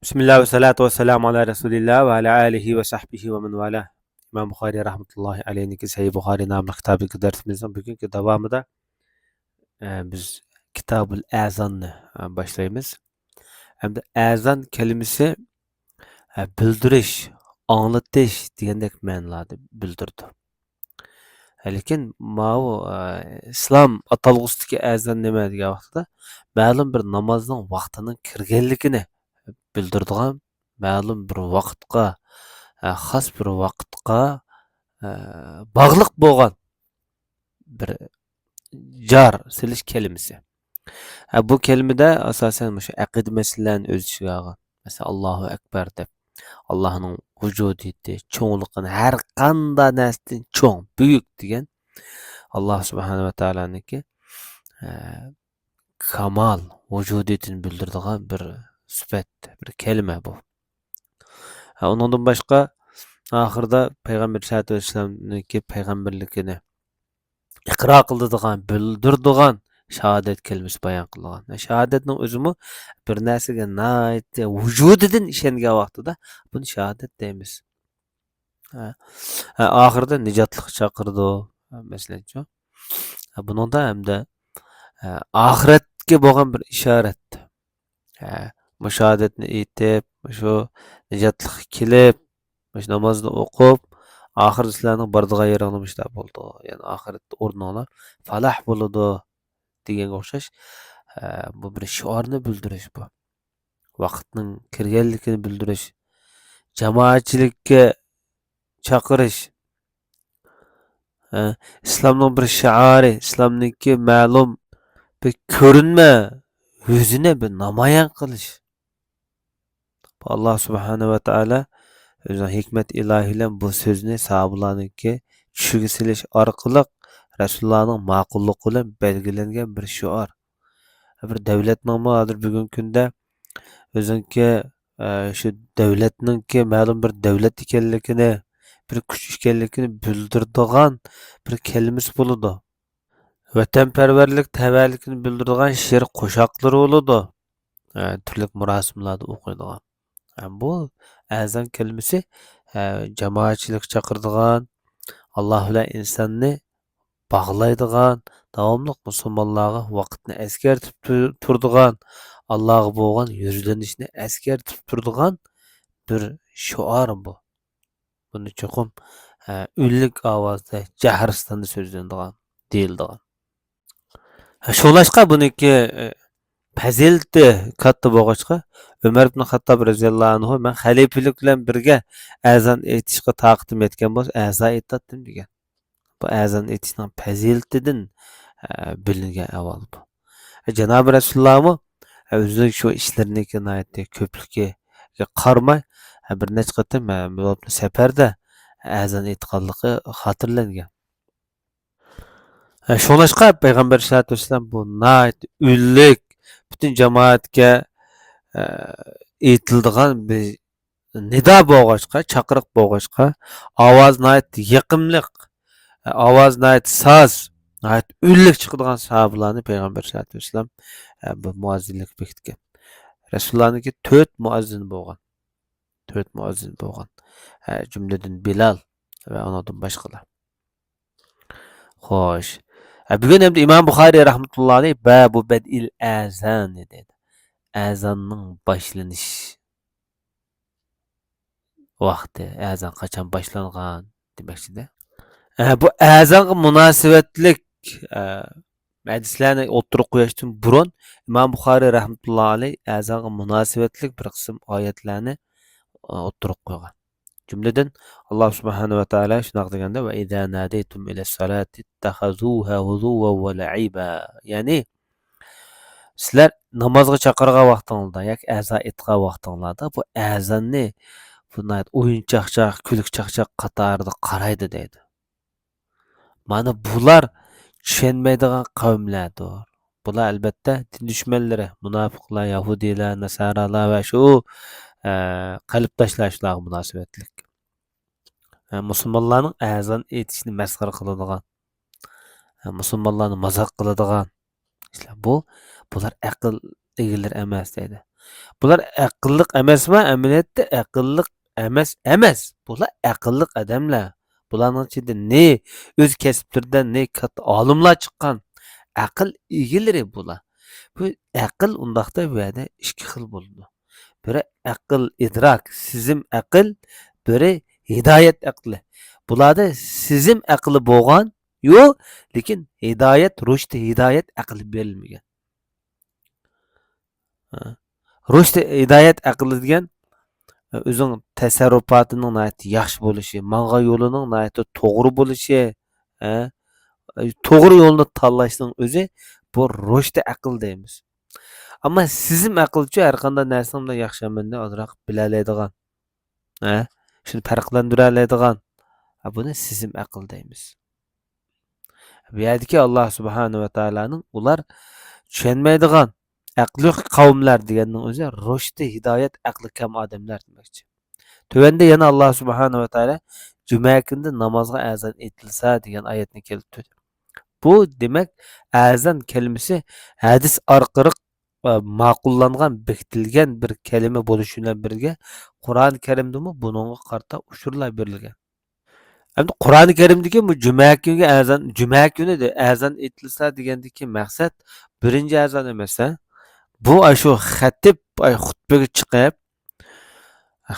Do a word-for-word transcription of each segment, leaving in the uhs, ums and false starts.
بىسمىللا ۋەسسالاتۇ ۋەسسالامۇ ئالا رەسۇلىللا ۋە ئالا ئالىھى ۋە سەھبىھى ۋە مەن ۋالا. ئىمام بۇخارىي رەھمەتۇللاھى ئەلەيھنىڭكى سەھىھ بۇخارىي ناملىق كىتابىدىكى دەرسىمىزنىڭ بۈگۈنكى داۋامىدا، ئە، بىز كىتابۇل ئەزاننى، ئە، باشلايمىز. ئەمدى ئەزان كەلىمىسى، ئە، بىلدۈرۈش، ئاڭلىتىش دېگەندەك مەنىلەردە بىلدۈرىدۇ. لېكىن ماۋۇ، ئە، ئىسلام ئاتالغۇسىدىكى ئەزان نېمە دېگەن ۋاقتىدا، مەلۇم بىر نامازنىڭ ۋاقتىنىڭ كىرگەنلىكىنى بىلدۈرىدىغان، مەلۇم بىر ۋاقىتقا، ئە، خاس بىر ۋاقىتقا، ئە، باغلىق بولغان بىر جار سېلىش كەلىمىسى. ھە، بۇ كەلىمىدە ئاساسەن مۇشۇ ئەقىدە مەسىلىلەرنى ئۆز ئىچىگە ئالغان. مەسىلەن، ئاللاھۇ ئەكبەر دەپ، ئاللاھنىڭ ۋۇجۇدىيىتى، چوڭلۇقىنى، ھەر قانداق نەرسىدىن چوڭ، بۈيۈك دېگەن ئاللاھ سۇبھانەھۇ ۋە تائالانىڭكى، ئە، كامال ۋۇجۇدىيىتىنى بىلدۈرىدىغان بىر سۈپەت، بىر كەلىمە بۇ. ھە، ئۇنىڭدىن باشقا، ئاخىرىدا پەيغەمبەر ئەلەيھىسسالاتۇ ۋەسسالامنىڭكى پەيغەمبەرلىكىنى ئىقرار قىلىدىغان، بىلدۈرىدىغان شاھادەت كەلىمىسى بايان قىلىنغان. شاھادەتنىڭ ئۆزىمۇ بىر نەرسىگە ناھايىتى ۋۇجۇدىدىن ئىشەنگەن ۋاقتىدا بۇنى شاھادەت دەيمىز. ھە. ھە، ئاخىرىدا نىجاتلىققا چاقىرىدۇ. ھە، مەسىلەنچۇ. ھە، بۇنىڭدا ھەمدە، ھە، ئاخىرەتكە بولغان بىر ئىشارەت. ھە، مۇشاھادەتنى ئېيتىپ، مۇشۇ نىجاتلىققا كېلىپ، مۇشۇ نامازنى ئوقۇپ، ئاخىرىدا سىلەرنىڭ بارىدىغان يېرىڭلار مۇشۇنداق بولىدۇ. يەنى ئاخىرەتتە ئورنۇڭلار پالاھ بولىدۇ دېگەنگە ئوخشاش، ھە، بۇ بىر شوئارنى بىلدۈرۈش بۇ. ۋاقىتنىڭ كىرگەنلىكىنى بىلدۈرۈش، جامائەتچىلىككە چاقىرىش، ھە، ئىسلامنىڭ بىر شىئارى، ئىسلامنىڭكى مەلۇم بىر كۆرۈنمە يۈزىنى بىر نامايان قىلىش. بۇ ئاللاھ سۇبھانەھۇ ۋە تائالا ئۆزىنىڭ ھېكمەت ئىلاھى بىلەن بۇ سۆزنى ساھابىلارنىڭكى چۈشىگە سېلىش ئارقىلىق رەسۇلۇللانىڭ ماقۇللۇقى بىلەن بەلگىلەنگەن بىر شوئار. بىر دۆلەتنىڭمۇ ھازىر بۈگۈنكى كۈندە ئۆزىنىڭكى، ئە، شۇ دۆلەتنىڭكى مەلۇم بىر دۆلەت ئىكەنلىكىنى، بىر كۈچ ئىكەنلىكىنى بىلدۈرىدىغان بىر كەلىمىسى بولىدۇ. ۋەتەنپەرۋەرلىك، تەۋەلىكنى بىلدۈرىدىغان شېئىر قوشاقلىرى بولىدۇ. ئە، تۈرلۈك مۇراسىملاردا ئوقۇيدىغان. ھەم بۇ ئەزان كەلىمىسى، ئە، جامائەتچىلىككە چاقىرىدىغان، ئاللاھ بىلەن ئىنساننى باغلايدىغان، داۋاملىق مۇسۇلمانلارغا ۋاقىتنى ئەسكەرتىپ تۇ-، تۇرىدىغان، ئاللاھقا بولغان يۈزلىنىشنى ئەسكەرتىپ تۇرىدىغان بىر شوئار بۇ. بۇنى چوقۇم، ئە، ئۈنلۈك ئاۋازدا، جەھرىستاندا سۆزلىنىدىغان، دېيىلىدىغان. ھە، شۇڭلاشقا بۇنىڭكى، ئە، پەزىلىتى كاتتا بولغاچقا، ئۆمەر ئىبن خەتتاب رەزىياللاھۇ ئەنھۇ، مەن خەلىپىلىك بىلەن بىرگە ئەزان ئېيتىشقا تاقىتىم يەتكەن بولسا، ئەزا ئېيتاتتىم دېگەن. بۇ ئەزان ئېيتىشنىڭ پەزىلىتىدىن، ئە، بىلىنگەن ئەھۋال بۇ. جانابى رەسۇلۇللاھمۇ، ئە، ئۆزىنىڭ شۇ ئىشلىرىنىڭكى ناھايىتى كۆپلۈكىگە قارىماي، ئە، بىر نەچچە قېتىم، ئە، بولۇپمۇ سەپەردە ئەزان ئېيتقانلىقى خاتىرىلەنگەن. ئە، شۇڭلاشقا پەيغەمبەر ئەلەيھىسسالاتۇ ۋەسسالام بۇ ناھايىتى ئۈنلۈك، پۈتۈن جامائەتكە، ئە، ئېيتىلىدىغان بىر نىدا بولغاچقا، چاقىرىق بولغاچقا، ئاۋاز ناھايىتى يېقىملىق، ئاۋاز ناھايىتى ساز، ناھايىتى ئۈنلۈك چىقىدىغان ساھابىلارنى پەيغەمبەر سەللەللاھۇ ئەلەيھى ۋەسەللەم، ئە، بۇ مۇئەززىنلىككە بېكىتكەن. رەسۇلۇللانىڭكى تۆت مۇئەززىنى بولغان. تۆت مۇئەززىنى بولغان. ئە، جۈملىدىن بىلال ۋە ئۇنىڭدىن باشقىلار. خوش. ئە، بۈگۈن ئەمدى ئىمام بۇخارىي رەھمەتۇللاھى ئەلەيھ بابۇ بەدئىل ئەزانى دەيدۇ. ئەزاننىڭ باشلىنىش ۋاقتى، ئەزان قاچان باشلانغان دېمەكچىدە. ئە، بۇ ئەزانغا مۇناسىۋەتلىك، ئە، ھەدىسلەرنى ئوتتۇرىغا قويۇشتىن بۇرۇن، ئىمام بۇخارىي رەھمەتۇللاھى ئەلەيھ ئەزانغا مۇناسىۋەتلىك بىر قىسىم ئايەتلەرنى، ئە، ئوتتۇرىغا قويغان. جۈملىدىن، ئاللاھ سۇبھانەھۇ ۋە تائالا شۇنداق دېگەندە، «ۋە ئىزا نادەيتۇم ئىلەس سالاتى ئىتتەخەزۇھا ھۇزۇۋەن ۋە لەئىبا.» يەنى، سىلەر نامازغا چاقىرغان ۋاقتىڭلاردا ياكى ئەزان ئېيتقان ۋاقتىڭلاردا بۇ ئەزاننى بۇ ناھايىتى ئويۇن چاقچاق، كۈلكە چاقچاق قاتارىدا قارايدۇ دەيدۇ. مانا بۇلار چۈشەنمەيدىغان قەۋملەردۇر. بۇلار ئەلۋەتتە دىن دۈشمەنلىرى، مۇناپىقلار، يەھۇدىيلار، ناسارالار ۋە شۇ، ئە، قەلبداشلار شۇلارغا مۇناسىۋەتلىك. ئە، مۇسۇلمانلارنىڭ ئەزان ئېيتىشىنى مەسخىرە قىلىدىغان، ئە، مۇسۇلمانلارنى مازاق قىلىدىغان ئىشلار بۇ. بۇلار ئەقىل ئىگىلىرى ئەمەس دەيدۇ. بۇلار ئەقىللىق ئەمەسمۇ؟ ئەمەلىيەتتە ئەقىللىق ئەمەس، ئەمەس. بۇلار ئەقىللىق ئادەملەر. بۇلارنىڭ ئىچىدە نى ئۆز كەسىپلىرىدە نى كاتتا ئالىملار چىققان ئەقىل ئىگىلىرى بۇلار. بۇ ئەقىل ئۇنداقتا بۇ يەردە ئىككى خىل بولىدۇ. بىرى ئەقىل، ئىدراك، سېزىم ئەقىل، بىرى ھىدايەت ئەقلى. بۇلاردا سېزىم ئەقلى بولغان، يو، لېكىن ھىدايەت، رۇشد، ھىدايەت ئەقلى بېرىلمىگەن. ھە. رۇشد، ھىدايەت ئەقلى دېگەن، ئۆزۈڭ تەسەررۇپاتىنىڭ ناھايىتى ياخشى بولۇشى، ماڭغان يولىنىڭ ناھايىتى توغرا بولۇشى، ھە، توغرا يولنى تاللاشنىڭ ئۆزى بۇ رۇشد ئەقىل دەيمىز. ئەمما سېزىم ئەقىلچۇ ھەر قانداق نەرسىنىڭ بىلەن ياخشى يامىنىنى ئازراق بىلەلەيدىغان، ھە، شۇنى پەرقلەندۈرەلەيدىغان، ھە، بۇنى سېزىم ئەقىل دەيمىز. بۇ يەردىكى ئاللا سۇبھانە ۋە تائالانىڭ ئۇلار چۈشەنمەيدىغان، ئەقلى يوق قەۋملەر دېگەننىڭ ئۆزى رۇشدى، ھىدايەت، ئەقلى كەم ئادەملەر دېمەكچى. تۆۋەندە يەنە ئاللا سۇبھانە ۋە تائالا جۈمە كۈنىدە نامازغا ئەزان ئېيتىلسا دېگەن ئايەتنى كەلتۈردى. بۇ دېمەك ئەزان كەلىمىسى ھەدىس ئارقىلىق، ئە، ماقۇللانغان، بېكىتىلگەن بىر كەلىمە بولۇشى بىلەن بىرگە قۇرئان كەرىمدىمۇ بۇنىڭغا قارىتا ئۇچۇرلار بېرىلگەن. ئەمدى قۇرئان كەرىمدىكى بۇ جۈمە كۈنگە ئەزان، جۈمە كۈنى دە-، ئەزان ئېيتىلسا دېگەندىكى مەقسەت بىرىنچى ئەزان ئەمەس، ھە؟ بۇ ئاشۇ خەتىپ، ئاي، خۇتبىگە چىقىپ،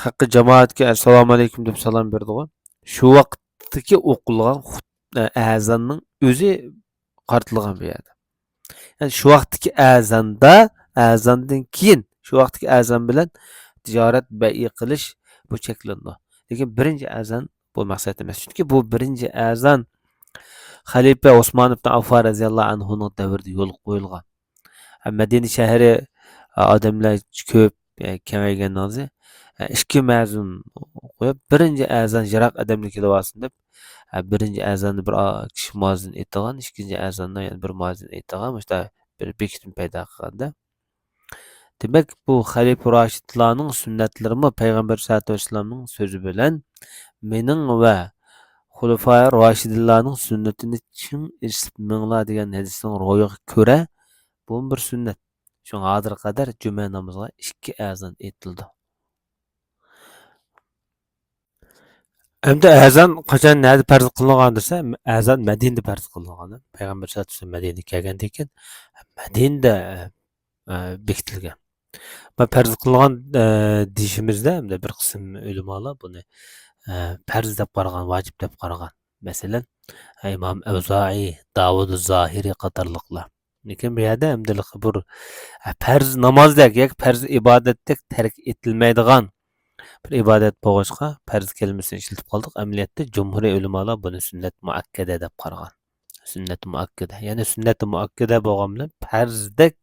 خەققە جامائەتكە ئەسسالامۇ ئەلەيكۇم دەپ سالام بېرىدىغۇ. شۇ ۋاقىتتىكى ئوقۇلغان خۇت-، ئە، ئەزاننىڭ ئۆزى قارىتىلغان بۇ يەردە. يەنى شۇ ۋاقىتتىكى ئەزاندا، ئەزاندىن كېيىن، شۇ ۋاقىتتىكى ئەزان بىلەن تىجارەت، بەيئ قىلىش بۇ چەكلىنىدۇ. لېكىن بىرىنچى ئەزان بۇ مەقسەت ئەمەس. چۈنكى بۇ بىرىنچى ئەزان خەلىپە ئوسمان ئىبن ئاففان رەزىياللاھۇ ئەنھۇنىڭ دەۋرىدە يولغا قويۇلغان. ھەم مەدىنە شەھىرى، ئادەملەر كۆپ، كېڭەيگەننىڭزى، ئىككى مەزۇن قويۇپ، بىرىنچى ئەزان يىراق ئادەملەر كېلىۋالسۇن دەپ، بىرىنچى ئەزاندا بىر كىشى مۇئەززىن ئېيتىدىغان، ئىككىنچى ئەزاندا يەنە بىر مۇئەززىن ئېيتىدىغان، مۇشۇنداق بىر بېكىتمە پەيدا قىلغاندا. دېمەك، بۇ خەلىپە راشىدلارنىڭ سۈننەتلىرىمۇ پەيغەمبەر سەللەللاھۇ ئەلەيھى ۋەسەللەمنىڭ سۆزى بىلەن مېنىڭ ۋە خۇلەفائى راشىدىنلارنىڭ سۈننىتىنى چىڭ ئېسىپ مېڭىڭلار دېگەن ھەدىسنىڭ روھىغا كۆرە، بۇمۇ بىر سۈننەت. شۇڭا ھازىرغا قەدەر جۈمە نامىزىغا ئىككى ئەزان ئېيتىلىدۇ. ئەمدى ئەزان قاچان، نەدە پەرز قىلىنغان دېسە، ئەزان مەدىنىدە پەرز قىلىنغان. پەيغەمبەر سەللەللاھۇ ئەلەيھى ۋەسەللەم مەدىنىگە كەلگەندىن كېيىن مەدىنىدە، ئە، بېكىتىلگەن. بۇ پەرز قىلىنغان، ئە، دېيىشىمىزدە، ئەمدى بىر قىسىم ئۆلىمالار بۇنى، ئە، پەرز دەپ قارىغان، ۋاجىپ دەپ قارىغان. مەسىلەن، ئىمام ئەۋزائىي، داۋۇد زاھىرى قاتارلىقلار. لېكىن بۇ يەردە ئەمدى بىر، ئە، پەرز نامازدەك ياكى پەرز ئىبادەتتەك تەرك ئېتىلمەيدىغان بىر ئىبادەت بولغاچقا، پەرز كەلىمىسىنى ئىشلىتىپ قالدۇق. ئەمەلىيەتتە جۇمھۇرىي ئۆلىمالار بۇنى سۈننەت مۇئەككەدە دەپ قارىغان. سۈننەت مۇئەككەدە. يەنى سۈننەت مۇئەككەدە بولغان بىلەن پەرزدەك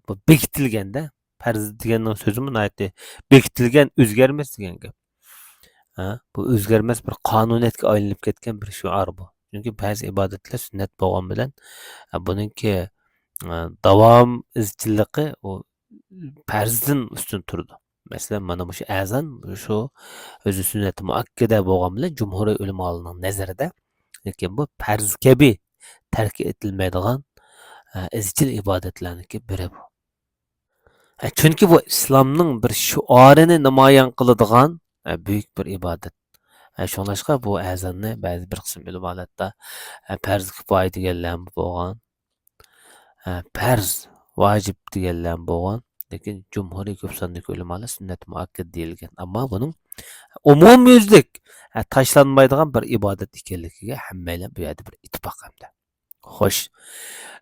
بۇ بېكىتىلگەندە، پەرز دېگەننىڭ سۆزىمۇ ناھايىتى بېكىتىلگەن، ئۆزگەرمەس دېگەن گەپ. ھە، بۇ ئۆزگەرمەس بىر قانۇنىيەتكە ئايلىنىپ كەتكەن بىر شوئار بۇ. چۈنكى بەزى ئىبادەتلەر سۈننەت بولغان بىلەن، ھە، بۇنىڭكى، ھە، داۋام ئىزچىللىقى ئۇ پەرزدىن ئۈستۈن تۇرىدۇ. مەسىلەن، مانا مۇشۇ ئەزان، شۇ ئۆزى سۈننەت مۇئەككەدە بولغان بىلەن جۇمھۇرىي ئۆلىمالارنىڭ نەزىرىدە، لېكىن بۇ پەرز كەبى تەرك ئېتىلمەيدىغان، ئە، ئىزچىل ئىبادەتلەرنىڭكى بىرى بۇ. ئە، چۈنكى بۇ ئىسلامنىڭ بىر شوئارىنى نامايان قىلىدىغان، ئە، بۈيۈك بىر ئىبادەت. ئە، شۇڭلاشقا بۇ ئەزاننى بەزى بىر قىسىم ئۆلىمالاردا، ئە، پەرز كىپايە دېگەنلەرمۇ بولغان. ئە، پەرز، ۋاجىپ دېگەنلەر بولغان. لېكىن جۇمھۇرىي كۆپ ساندىكى ئۆلىمالار سۈننەت مۇئەككەدە دېيىلگەن. ئەمما بۇنىڭ ئومۇميۈزلۈك، ئە، تاشلانمايدىغان بىر ئىبادەت ئىكەنلىكىگە ھەممەيلەن بۇ يەردە بىر ئىتتىپاق ئەمدى. خوش.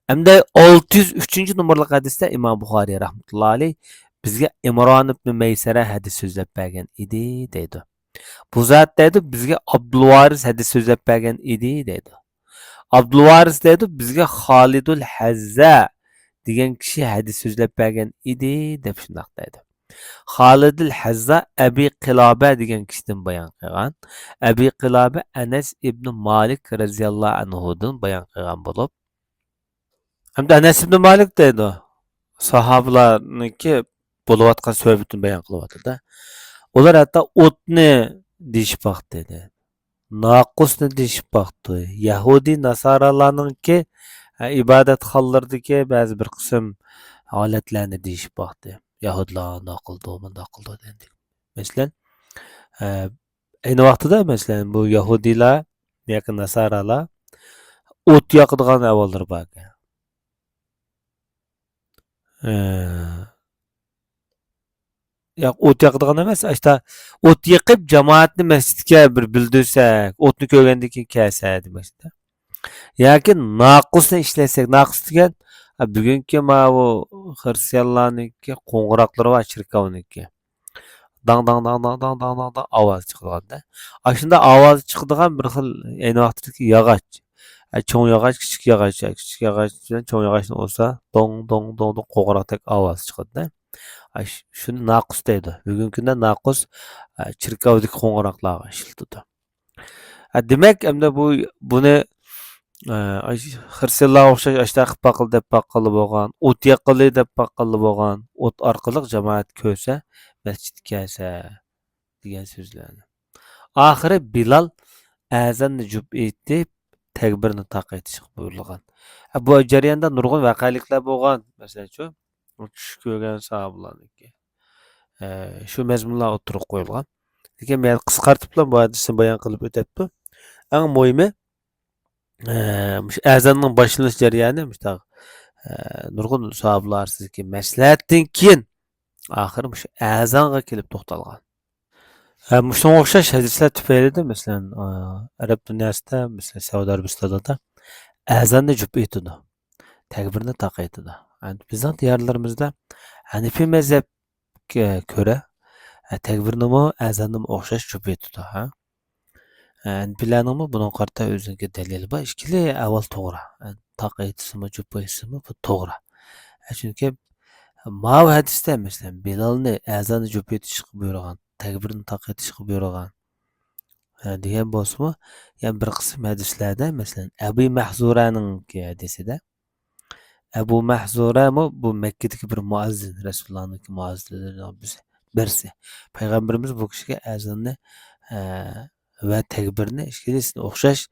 ئەمدى ئالتە يۈز ئۈچىنچى نومۇرلۇق ھەدىستە ئىمام بۇخارىي رەھمەتۇللا ئەلەيھ بىزگە ئىمران ئىبنى مەيسەرە ھەدىس سۆزلەپ بەرگەن ئىدى دەيدۇ. بۇ زات دەيدۇ، بىزگە ئابدۇلۋارىس ھەدىس سۆزلەپ بەرگەن ئىدى دەيدۇ. ئابدۇلۋارىس دەيدۇ، بىزگە خالىدۇل ھەززا دېگەن كىشى ھەدىس سۆزلەپ بەرگەن ئىدى دەپ شۇنداق دەيدۇ. خالىدىل ھەززا ئەبى قىلابە دېگەن كىشىدىن بايان قىلغان. ئەبى قىلابە ئەنەس ئىبنى مالىك رەزىياللاھۇ ئەنھۇدىن بايان قىلغان بولۇپ، ئەمدى ئەنەس ئىبنى مالىك دەيدۇ، ساھابىلارنىڭكى بولۇۋاتقان سۆھبىتىنى بايان قىلىۋاتىدۇ. ئۇلار ھەتتا ئوتنى دېيىشىپ باقتى دەيدۇ. ناقۇسنى دېيىشىپ باقتى. يەھۇدىي ناسارالارنىڭكى، ئە، ئىبادەتخانىلىرىدىكى بەزى بىر قىسىم، ھالەتلەرنى دېيىشىپ باقتى. يەھۇدىيلار ئانداق قىلىدۇ، مۇنداق قىلىدۇ دېگەندەك. مەسىلەن، ئە، ئەينى ۋاقتىدا، مەسىلەن، بۇ يەھۇدىيلار ياكى ناسارالار ئوت ياقىدىغان ئەھۋاللىرى باركەن. ئە، ياق، ئوت ياقىدىغان ئەمەس، ئاشتا ئوت يېقىپ، جامائەتنى مەسچىتكە بىر بىلدۈرسەك، ئوتنى كۆرگەندىن كېيىن كەلسە دېمەكچىدە. ياكى ناقۇسنى ئىشلەتسەك، ناقۇس دېگەن، ئا، بۈگۈنكى ماۋۇ خرىستىيانلارنىڭكى قوڭغۇراقلىرى بار، چېركاۋنىڭكى. داڭ، داڭ، داڭ، داڭ، داڭ، داڭ، داڭ، داڭ ئاۋاز چىقىدىغاندا. ئاشۇنداق ئاۋاز چىقىدىغان بىر خىل، ئەينى ۋاقىتتىكى ياغاچ. ئە، چوڭ ياغاچ، كىچىك ياغاچ، ئە، كىچىك ياغاچ بىلەن چوڭ ياغاچنى ئۇرسا، دوڭ، دوڭ، دوڭ، دوڭ قوڭغۇراقتەك ئاۋاز چىقىدۇ. ئاش-، شۇنى ناقۇس دەيدۇ. بۈگۈنكى كۈندە ناقۇس، ئە، چېركاۋدىكى قوڭغۇراقلارغا ئىشلىتىدۇ. ئە، دېمەك، ئەمدى بۇ، بۇنى، ئە، ئاش-، خرىستىيانلارغا ئوخشاش ئاشتا قىلىپ باققىلى دەپ باققىلى بولغان، ئوت يېقىلى دەپ باققىلى بولغان، ئوت ئارقىلىق جامائەت كۆرسە، مەسچىتكە كەلسە دېگەن سۆزلەرنى. ئاخىرى بىلال ئەزاننى جۈپ ئېيتىپ، تەكبىرنى تاق ئېيتىشقا بۇيرۇلغان. ئە، بۇ جەرياندا نۇرغۇن ۋەقەلىكلەر بولغان. مەسىلەنچۇ، چۈش كۆرگەن ساھابىلارنىڭكى. ئە، شۇ مەزمۇنلار ئوتتۇرىغا قويۇلغان. لېكىن مەن قىسقارتىپلا بۇ ھەدىسنى بايان قىلىپ ئۆتەپتۇ. ئەڭ مۇھىمى، ئە، مۇشۇ ئەزاننىڭ باشلىنىش جەريانى مۇشۇنداق، ئە، نۇرغۇن ساھابىلار ئارىسىدىكى مەسلىھەتتىن كېيىن، ئاخىرى مۇشۇ ئەزانغا كېلىپ توختالغان. ھە، مۇشۇنىڭغا ئوخشاش ھەدىسلەر تۈپەيلىدىن، مەسىلەن، ئە، ئەرەب دۇنياسىدا، مەسىلەن، سەئۇدى ئەرەبىستانلىرىدا ئەزاننى جۈپ ئېيتىدۇ، تەكبىرنى تاق ئېيتىدۇ. ئەمدى بىزنىڭ دىيارلىرىمىزدا ھەنىفىي مەزھەپكە كۆرە، ئە، تەكبىرنىمۇ، ئەزاننىمۇ ئوخشاش جۈپ ئېيتىدۇ، ھە. ئە، ھەنىفىيلەرنىڭمۇ بۇنىڭغا قارىتا ئۆزىنىڭكى دەلىلى بار. ئىككىلى ئەھۋال توغرا. ئە، تاق ئېيتسىمۇ، جۈپ ئېيتسىمۇ، بۇ توغرا. ئە، چۈنكى ماۋۇ ھەدىستە، مەسىلەن، بىلالنى ئەزاننى جۈپ ئېيتىشقا بۇيرۇغان، تەكبىرنى تاق ئېيتىشقا بۇيرۇغان، ئە، دېگەن بولسىمۇ، يەنە بىر قىسىم ھەدىسلەردە، مەسىلەن، ئەبۇ مەھزۇرەنىڭكى ھەدىسىدە، ئەبۇ مەھزۇرەمۇ بۇ مەككىدىكى بىر مۇئەززىن، رەسۇلۇللانىڭكى مۇئەززىنلىرىنىڭ بىرسى. پەيغەمبىرىمىز بۇ كىشىگە ئەزاننى، ئە، ۋە تەكبىرنى ئىككىلىسىنى ئوخشاش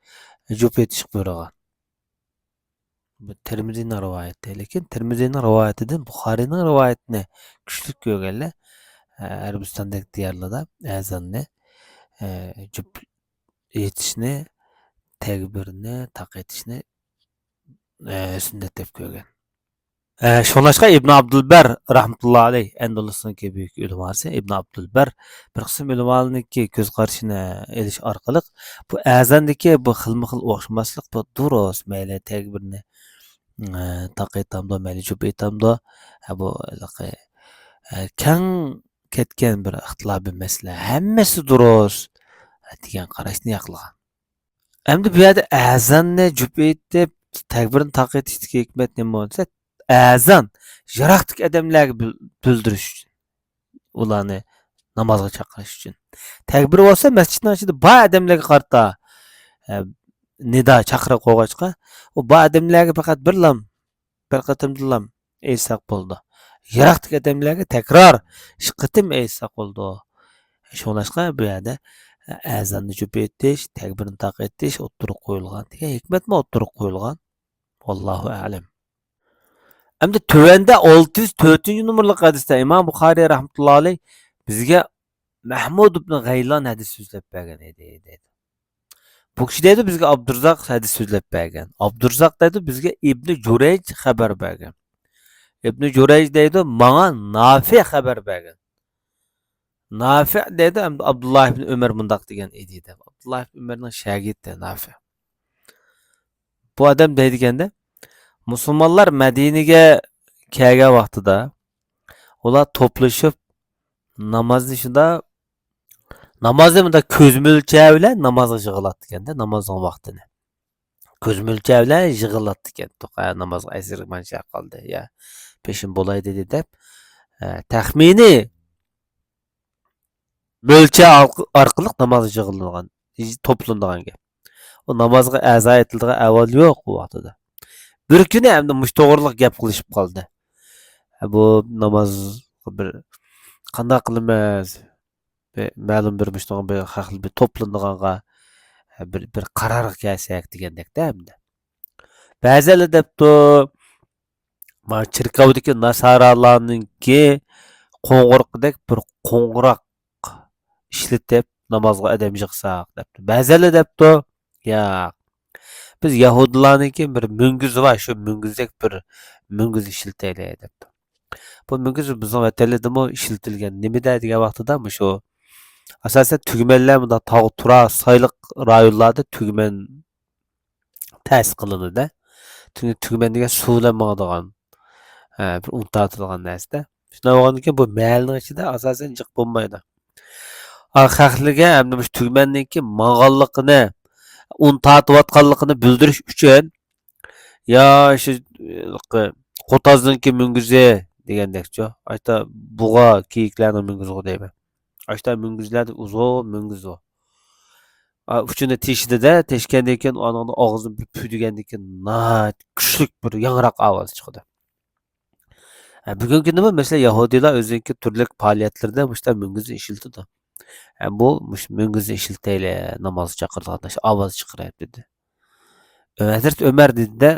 جۈپ ئېيتىشقا بۇيرۇغان. بۇ تىرمىزىنىڭ رىۋايىتى. لېكىن تىرمىزىنىڭ رىۋايىتىدىن بۇخارىينىڭ رىۋايىتىنى كۈچلۈك كۆرگەنلەر، ئە، ئەرەبىستاندەك دىيارلاردا ئەزاننى، ئە، جۈپ ئېيتىشنى، تەكبىرنى، تاق ئېيتىشنى، ئە، سۈننەت دەپ كۆرگەن. ئە، شۇڭلاشقا ئىبن ئابدۇلبەر رەھمەتۇللا ئەلەيھ، ئەندۇلۇسنىڭكى بۈيۈك ئۆلىماسى ئىبن ئابدۇلبەر بىر قىسىم ئۆلىمالارنىڭكى كۆز قارىشىنى ئېلىش ئارقىلىق، بۇ ئەزاندىكى بۇ خىلمۇ خىل ئوخشىماسلىق بۇ دۇرۇس، مەيلى تەكبىرنى، ئە، تاق ئېيتامدۇ، مەيلى جۈپ ئېيتامدۇ، ھە، بۇ ھېلىقى، ئە، كەڭ كەتكەن بىر ئىختىلاپىي مەسىلە، ھەممىسى دۇرۇس، ھە، دېگەن قاراشنى ياقلىغان. ئەمدى بۇ يەردە ئەزاننى جۈپ ئېيتىپ، تەكبىرنى تاق ئېيتىشتىكى ھېكمەت نېمە بولسا، ئەزان يىراقتىكى ئادەملەرگە بىل-، بىلدۈرۈش ئۈچۈن، ئۇلارنى نامازغا چاقىرىش ئۈچۈن. تەكبىر بولسا مەسچىتنىڭ ئىچىدە بار ئادەملەرگە قارىتا، ئە، نىدا، چاقىرىق قويغاچقا، ئۇ بار ئادەملەرگە پەقەت بىرلا بىر قېتىمدىلا ئېيتساق بولىدۇ. يىراقتىكى ئادەملەرگە تەكرار ئىككى قېتىم ئېيتساق بولىدۇ. شۇڭلاشقا بۇ يەردە ئەزاننى جۈپ ئېيتىش، تەكبىرنى تاق ئېيتىش ئوتتۇرىغا قويۇلغان دېگەن ھېكمەتمۇ ئوتتۇرىغا قويۇلغان. ۋاللاھۇ ئەلەم. ئەمدى تۆۋەندە ئالتە يۈز تۆتىنچى نومۇرلۇق ھەدىستە ئىمام بۇخارىي رەھمەتۇللا ئەلەيھ بىزگە مەھمۇد ئىبن غەيلان ھەدىس سۆزلەپ بەرگەن ئىدى، دەيدۇ. بۇ كىشى دەيدۇ، بىزگە ئابدۇرزاق ھەدىس سۆزلەپ بەرگەن. ئابدۇرزاق دەيدۇ، بىزگە ئىبنى جۇرەيج خەۋەر بەرگەن. ئىبنى جۇرەيج دەيدۇ، ماڭا نافىئ خەۋەر بەرگەن. نافىئ دەيدۇ، ئەمدى ئابدۇللا ئىبنى ئۆمەر مۇنداق دېگەن ئىدى دەپ. ئابدۇللا ئىبنى ئۆمەرنىڭ شاگىرتى نافىئ. بۇ ئادەم دەيدىكەندە، مۇسۇلمانلار مەدىنىگە كەلگەن ۋاقتىدا ئۇلار توپلىشىپ نامازنى شۇنداق، نامازنى مۇنداق كۆز مۆلچەر بىلەن نامازغا يىغىلاتتىكەندە، نامازنىڭ ۋاقتىنى. كۆز مۆلچەر بىلەن يىغىلاتتىكەن. توقا نامازغا ئەسىرگە مانچە قالدى. يا پېشىم بولاي دېدى دەپ، ئە، تەخمىنىي مۆلچەر ئارق-، ئارقىلىق نامازغا يىغىلىدىغان، توپلىنىدىغان گەپ. ئۇ نامازغا ئەزا ئېيتىلىدىغان ئەھۋال يوق ئۇ ۋاقتىدا. بىر كۈنى ئەمدى مۇشۇ توغرىلىق گەپ قىلىشىپ قالدى. ھە، بۇ نامازغا بىر قانداق قىلىمىز؟ بىر مەلۇم بىر مۇشۇنىڭغا بىر خەقلەر بىر توپلىنىدىغانغا، ھە، بىر، بىر قارارغا كەلسەك دېگەندەكتە ئەمدى. بەزىلەر دەپتۇ، مانا چېركاۋدىكى ناسارالارنىڭكى قوڭغۇرىقىدەك بىر قوڭغۇراق ئىشلىتىپ نامازغا ئادەم يىغساق دەپتۇ. بەزىلەر دەپتۇ، ياق، بىز يەھۇدىيلارنىڭكى بىر مۈڭگۈزى بار، شۇ مۈڭگۈزدەك بىر مۈڭگۈز ئىشلىتەيلى دەپتۇ. بۇ مۈڭگۈز بىزنىڭ ۋەتەنلەردىمۇ ئىشلىتىلگەن. نېمىدە دېگەن ۋاقتىدا مۇشۇ ئاساسەن تۈگمەنلەر مۇنداق تاغ تۇرا سايلىق رايونلاردا تۈگمەن تەسىس قىلىنىدۇ. تۈگمەن دېگەن سۇ بىلەن ماڭىدىغان، ھە، بىر ئۇن تارتىدىغان نەرسىدە. شۇنداق بولغاندىكىن بۇ مەھەللىنىڭ ئىچىدە ئاساسەن جىق بولمايدۇ. ئا، خەقلىكى ھەمدە مۇشۇ تۈگمەننىڭكى ماڭغانلىقىنى، ئۇن تارتىۋاتقانلىقىنى بىلدۈرۈش ئۈچۈن، يا شۇ قوتازنىڭكى مۈڭگۈزى دېگەندەكچۇ. ئاشتا بۇغا، كېيىكلەرنىڭ مۈڭگۈزىغۇ دەيمەن. ئاشتا مۈڭگۈزلەردە ئۇزۇن مۈڭگۈز بار. ئا، ئۇچىنى تېشىدىدە، تېشىگەندىن كېيىن ئانىڭدا ئاغزىنى بىر پۈدۈگەندىن كېيىن ناھايىتى كۈچلۈك بىر ياڭراق ئاۋاز چىقىدۇ. ھە، بۈگۈنكى كۈندىمۇ مەسىلەن يەھۇدىيلار ئۆزىنىڭكى تۈرلۈك پائالىيەتلىرىدە مۇشۇنداق مۈڭگۈزنى ئىشلىتىدۇ. ھە، بۇ مۇشۇ مۈڭگۈزنى ئىشلىتەيلى، ناماز چاقىرىدىغان ئاۋاز چىقىرايلى دېدى. ھەزرىتى ئۆمەر دېدى-دە،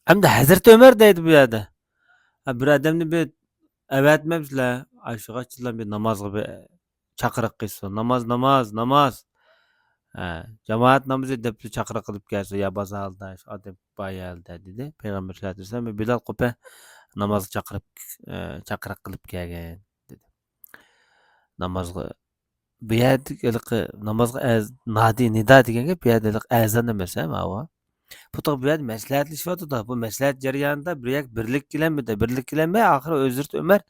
ئەمدى ھەزرىتى ئۆمەر دەيدۇ بۇ يەردە. ھە، بىر ئادەمنى بىر ئەۋەتمەمسىلەر، ئاشۇغاچىلا بىر نامازغا بىر چاقىرىق قىلسۇن. ناماز، ناماز، ناماز. ھە، جامائەت نامىزى دەپ چاقىرىق قىلىپ كەلسۇن، يا بازاردا، شۇ ئادەم بار يەردە دېدى. پەيغەمبەر سەللەللاھۇ ئەلەيھى ۋەسەللەم، بىلال قوپە نامازغا چاقىرىپ، ئە، چاقىرىق قىلىپ كەلگەن دېدى. نامازغا، بۇ يەردە ھېلىقى نامازغا ئەز-، نادى نىدا دېگەن گەپ، بۇ يەردە ھېلىقى ئەزان ئەمەس، ھە، ماۋۇ. بۇ بۇ يەردە مەسلىھەتلىشىۋاتىدۇ. بۇ مەسلىھەت جەريانىدا بىر يەك بىرلىك كېلەلمىدى. بىرلىك كېلەلمەي، ئاخىرى ھەزرىتى ئۆمەر،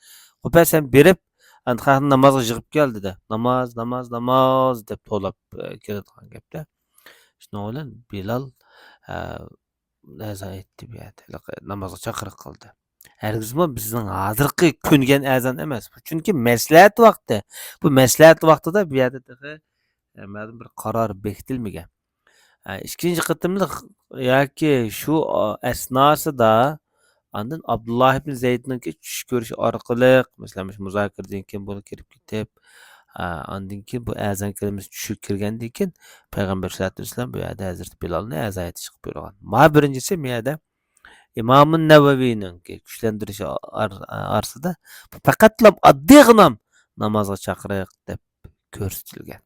قوپە سەن بېرىپ، ئەنە خەقنى نامازغا يىغىپ كەل دېدى. ناماز، ناماز، ناماز دەپ توۋلاپ، ئە، كېلىدىغان گەپتە. شۇنىڭ بىلەن بىلال، ئە، ئەزان ئېيتتى بۇ يەردە. ھېلىقى نامازغا چاقىرىق قىلدى. ھەرگىزمۇ بىزنىڭ ھازىرقى كۆنگەن ئەزان ئەمەس. چۈنكى مەسلىھەت ۋاقتى. بۇ مەسلىھەت ۋاقتىدا بۇ يەردە تېخى، ئە، مەلۇم بىر قارار بېكىتىلمىگەن. ئە، ئىككىنچى قېتىملىق ياكى شۇ، ئە، ئەسناسىدا ئاندىن ئابدۇللا ئىبن زەيدنىڭكى چۈش كۆرۈشى ئارقىلىق، مەسىلەن، مۇشۇ مۇزاكىرىدىن كېيىن بۇنى كىرىپ كېتىپ، ئە، ئاندىن كېيىن بۇ ئەزان كەلىمىسى چۈشۈپ كىرگەندىن كېيىن پەيغەمبەر سەللەللاھۇ ئەلەيھى ۋەسەللەم بۇ يەردە ھەزرىتى بىلالنى ئەزان ئېيتىشقا بۇيرۇغان. مانا بىرىنچىسى، بۇ يەردە ئىمامۇ نەۋەۋىنىڭكى كۈچلەندۈرۈشى ئار-، ئارىسىدا بۇ پەقەتلا ئاددىيغىنام نامازغا چاقىرىق دەپ كۆرسىتىلگەن.